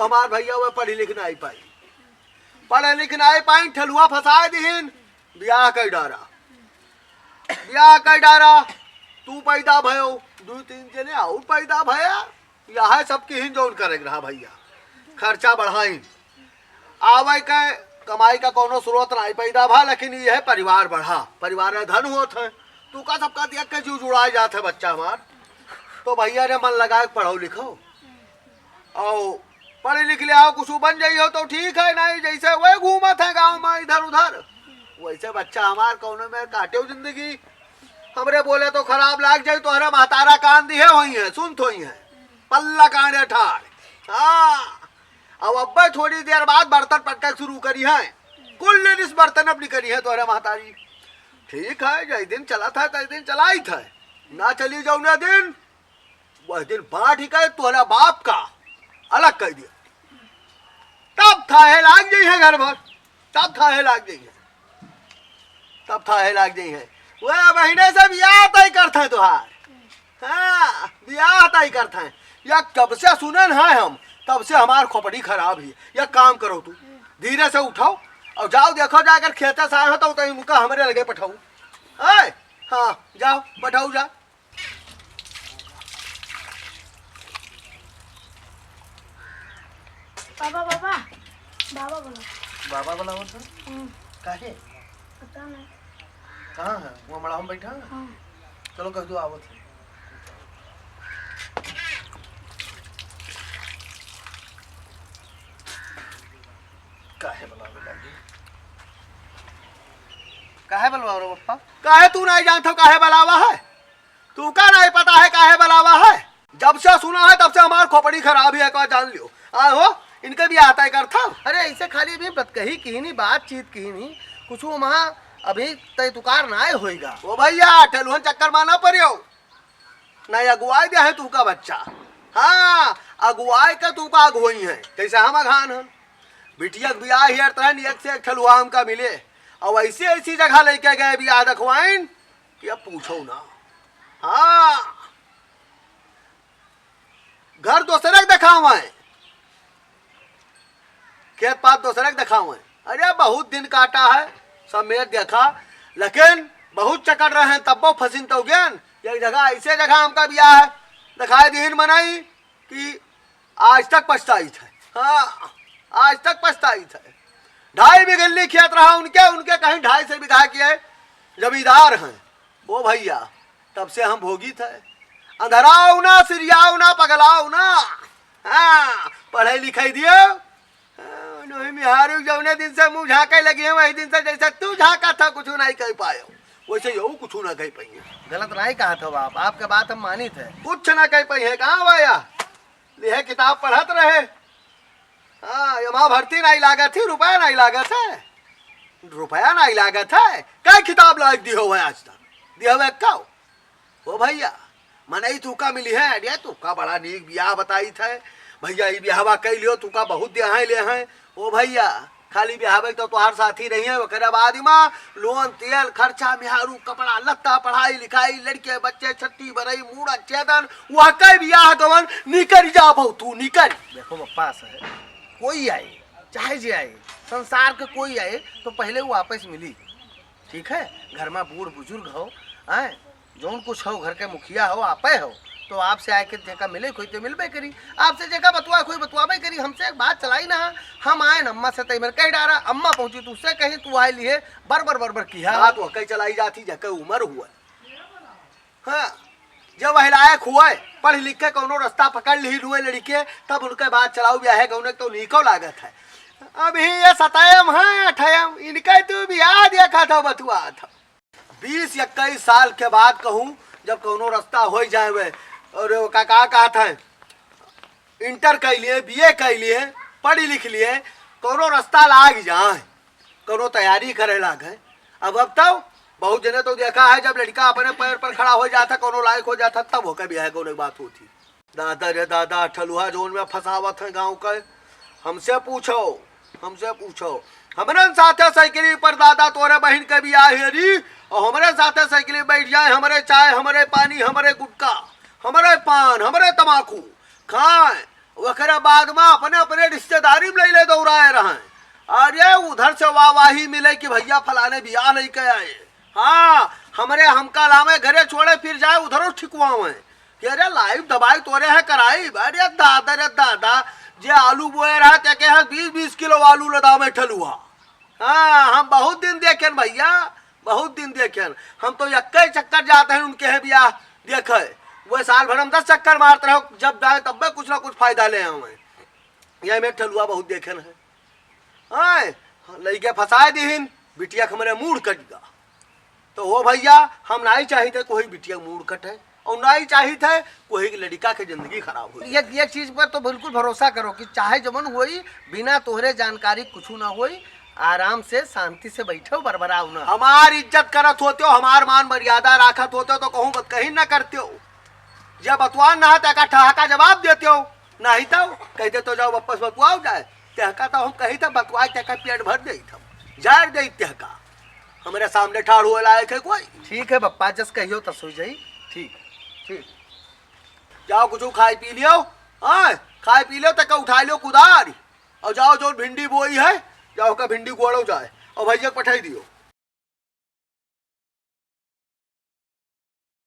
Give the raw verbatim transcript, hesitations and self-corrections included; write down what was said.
हमार भइया वह पढ़ी लिख नाहीं पाई, पढ़े लिख नाहीं पाई, ठलुआ फँसाए दिहिन, बियाह कइ डारा, बियाह कइ डारा। तू पैदा भयो, दुइ तीन जने अउर पैदा भया, यह सबकी हिन जौन करे के रहा भइया, खर्चा बढ़ाइन। आवे के कमाई का कौनो स्रोत नाहीं पैदा भा, लेकिन यह परिवार बढ़ा, परिवार में धन होत है। तू का सबका देख के जीव जुड़ाए जात है बच्चा हमार। तो भइया रे मन लगाए के पढ़ो लिखो, अउर पढ़ लिख लियाओ, कुछ बन जाइयो तो ठीक है, नाहीं जैसे वह घूमत है गाँव में इधर उधर, वैसे बच्चा हमार कौनो में काटेउ जिंदगी। हमरे बोले तो खराब लाग जाई, तोहरे महतारा कान दिहे होइहैं, सुनत होइहैं, पल्ला काने ठाड़। हाँ, अब अब्बे थोड़ी देर बाद बर्तन पटक शुरू करिहैं, कुल लेडीज बर्तन अपनी करिहैं तोहरे महतारी। ठीक है, जै दिन चलत है तै दिन चलाइत है, ना चली जौने दिन, वह दिन बाँट ही कहे तोहरा बाप का अलग कइ दिया। तब थाहे लाग जइहैं घर भर, तब थाहे लाग जइहैं, तब थाहे लाग जइहैं। वह महीने से बियाह तय करत है तोहार। हाँ, बियाह तय करत है। या कब से सुनन है हम, तब से हमार खोपड़ी खराब ही। या काम करो तू, धीरे से उठाओ अउर जाओ, देखो जाकर खेते से आए हो तो उनका हमरे लगे पठाओ। ए, हाँ, जाओ, पठाओ जा। बाबा, बाबा, बाबा बोला। बाबा बोला होता? हम्म। काहे? पता नहीं। कहाँ है? वो मड़ाह में बैठा है? हाँ। चलो कह दो आवत है। काहे बुलावे लागी? काहे बुलावा रे पप्पा? काहे तू नाहीं जानत हो काहे बुलावा है? तू का नाहीं पता है काहे बुलावा है? जब से सुना है तब से हमार खोपड़ी खराब ही है, का जान लियो। आहो, इनके बियाह तय करत हो। अरे ऐसे खाली अभी बतकही किहिनी, बातचीत किहिनी, कुछ वहाँ अभी तय तुकार नाहीं होइगा। ओ भइया, ठेलुहन चक्कर मा ना परियो। नाहीं अगुवाई दिया है तू का बच्चा। हाँ, अगुवाई का तू का अगुवाई है, जैसे हम अघान हन। बिटिया के बियाह हेरत रहन, एक से एक ठेलुहा हमका मिले। अउर ऐसी ऐसी जगह लइके गए बियाह देखवाइन कि अब पूछो ना। हाँ, घर दोसरे के देखावे, खेत पात दोसरे के देखावे। अरे बहुत दिन काटा है, सब मेर देखा, लेकिन बहुत चक्कर रहे हैं, तब्बो फंसिन तो गेन। एक जगह ऐसे जगह हमका बियाह है, देखाए दिहिन मनई कि आज तक पछताइत है। हाँ, आज तक पछताइत है। ढाई बिगल्ली खेत रहा उनके, उनके कहीं ढाई से बिगहा के जमींदार हैं। ओ भइया, तब से हम भोगित है। अंधराओ ना, सिरियाओ ना, पगलाओ ना। हाँ, पढ़े लिखाई दियो। हाँ, नोही मिहारू जौने दिन से मुँह झाँके लगी है, वही दिन से जैसे तू झाँका था, कुछ नाहीं कह पायो, वैसे यहू कुछ ना कह पाइए। गलत नाहीं कहत हो बाप, आपके बात हम मानित है। कुछ ना कह पाइए, कहाँ भइया? लिहे किताब पढ़त रहे। हाँ, एमा भर्ती नाहीं लागत ही, रुपया नाहीं लागत है। रुपया नाहीं लागत है, कै किताब लाइक दिहो है आज तक? दिहो है का? ओ भइया, मनई तू का मिली है, अरे तू का बड़ा नीक बियाह बताइत है। भइया, ई बियाहवा कइ लियो, तू का बहुत देहाई ले हैं। ओ भइया, खाली बियाहवे तो तोहार साथी रही है, ओकरे बाद मा लोन, तेल, खर्चा, मिहारू, कपड़ा, लत्ता, पढ़ाई, लिखाई, लड़के, बच्चे, छट्टी, बरई, मूड़ा, छेदन, वह कई बियाह गवन, निकरि जाबो तू, निकरि। देखो पप्पा, ऐसा है, कोई आए, चाहे जे आए, संसार के कोई आए, तो पहले वो आपस मिली, ठीक है? घर मा बूढ़ बुजुर्ग हो, आए, जौन कुछ हो, घर के मुखिया हो, आपे हो, तो आपसे आए के जेका मिले कोई तो मिलबे करी, आपसे जेका बतुआ कोई बतुआबे करी, हमसे एक बात चलाई ना, हम आए न अम्मा से तई मेरे कह डारा, अम्मा पहुँची तो उससे कहीं तू आए लिए, बर बर बर बर किहा। बात वह कई चलाई जाती, जेके उमर हुआ। हाँ, जब वह लायक हुए, पढ़ लिख के कौनो रास्ता पकड़ ली हुए लड़के, तब उनके बात चलाऊ ब्याहे गौने तो नीको लागत है। अभी ये सतायम है, अठायम, इनके तू बियाह देखा था, बतुआ था। बीस इक्कीस साल के बाद कहूँ, जब कौनो रास्ता हो जाए वे, और वो का, का कहत है, इंटर कइ लिए, बीए कइ लिए, पढ़ लिख लिए, कौनो रास्ता लाग जाए, कौनो तैयारी करे लागे। अब, अब तो बहुत जने तो देखा है, जब लड़का अपने पैर पर खड़ा हो जाता, कौनो लायक हो जाता, तब होके बियाह कौनो बात होती। दादा रे दादा, ठलुहा जौन में फंसावत है गाँव के, हमसे पूछो, हमसे पूछो। हमरे साथे साइकिल पर दादा तोरे बहिन के बियाह हेरी, और हमरे साथे साइकिल बैठ जाए, हमरे चाय, हमरे पानी, हमरे गुटखा, हमरे पान, हमरे तमाकू खाए, ओकरे बाद मा अपने अपने रिश्तेदारी मा लइले दौराए रहैं। अरे उधर से वाहवाही मिले कि भइया फलाने बियाह लइके आए। हाँ, हमरे हमका लावे घरे छोड़े फिर जाए उधरो ठिकवावे कि अरे लाइब दवाई तोरे है कराइब। अरे दादा रे दादा, जे आलू बोए रहा ते के है बीस बीस किलो आलू लदावे ठलुआ। हाँ, हम बहुत दिन देखेन भइया, बहुत दिन देखेन। हम तो यक्के चक्कर जात हैं उनके हैं बियाह देखे। वो साल भर हम दस चक्कर मारत रहो, जब जाए तब में कुछ ना कुछ फायदा ले आवे। ये में ठलुआ बहुत देखेन है। आए, लइके फंसाए दिहिन, बिटिया के हमरे मूड़ कट गा। तो हो भइया, हम नाहीं चाहित है कोई बिटिया मूड़ कटे और नाहीं चाहित है कोई के लड़िका के जिंदगी खराब हो। एक एक चीज पर तो बिल्कुल भरोसा करो कि चाहे जमन होई, बिना तोहरे जानकारी कुछ ना होई, आराम से शांति से बैठो, बरबराओ ना। हमार इज्जत करत होते हो, हमार मान मर्यादा राखत होते हो तो कहूँ बतकही न करते हो। जब बतवान ना है तो एका ठहाका जवाब देते हो, नाहीं तो कहते तो जाओ वापस बतवाओ जाए। तेहका तो हम कही था बतवाए तेहका पेट भर देइत हम, जार देइत तेहका। हमरे सामने ठाड़ हुए लायक है कोई? ठीक है बप्पा, जस कहियो तस हुई जाई। ठीक, ठीक। जाओ कुछ खाए पी लियो, हाँ, खाए पी लियो तेहका उठाए लियो कुदारी और जाओ जो भिंडी बोई है, जाओ का भिंडी गोड़ो जाए और भइया के पठाई दियो।